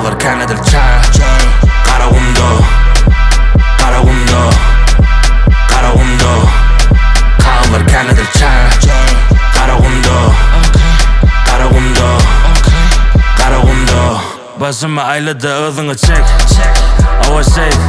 Kagyzlar kän edil çäge. Garagumda, Garagumda, Garagumda. Kagyzlar kän edil çäge. Garagumda, Garagumda, Garagumda. Başymy aýlady yzyňy çek. Owa şeýh.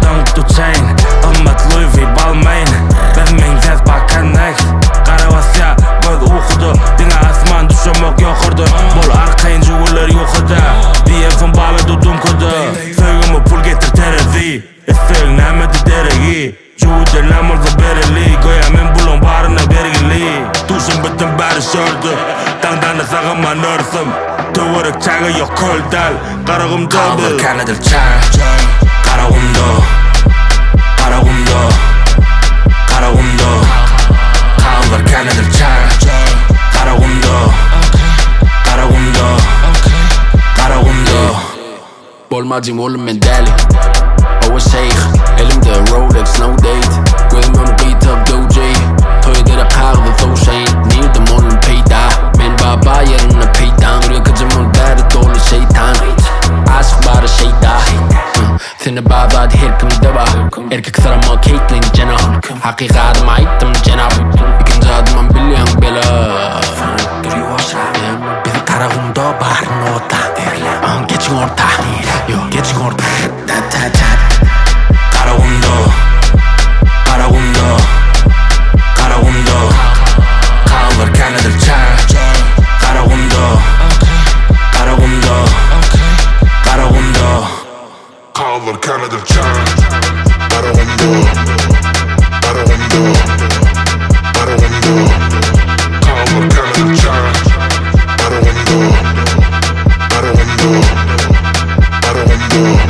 Daňyp dur chain. Gymmat Louis V Balmain. Biz meňzäs Bakaneks. Gara basýa göz ukuda. Diňe asman düşemok ýokardan. Bol arkaýyn jüwüler ýuwhada. Diýensoň bala dudumkada. Söýgüme pul getir terezi. Islegiň nämedi deregi. Jüwüdenem bolsa bereli. Göýä men bulaň baryna bergili. Duşenbeden bäri şörde. Daňdana sagaman örsem. Töwerek çäge ýok köl däl. Garagumda biz. Kagyzlar kän edil çäge. Garagumda. Garagumda. Garagumda. Kagyzlar kän edil çäge. Garagumda. Garagumda. Garagumda. Bolmajyň oglum men däli. Owa şeýh, elimde Rolex no date. Gözümem gyýtap döwjeý. Toý edere kagyzy sowşaýyn. Nirde mollum peýda? Men baba ýerinde peýdaň. Ýürek ol bäri doly şeýtan. Aşyk bary şeýda. Seni bazar her kimde bar. Erkek syrama Caitlyn Jenner. Hakyky adymy aýtdym jenap. Ikinji adymam bilýäň bela. Biz Garagumda bar nota. Geçiň orta. Ýok, geçiň orta. Ta ta ta. Garagumda, Garagumda, Garagumda. Kagyzlar kän edil çäge. Garagumda, Garagumda, Garagumda. Kagyzlar kän edil çäge. Garagumda, Garagumda, Garagumda. Kagyzlar kän edil çäge. Garagumda, Garagumda, Garagumda.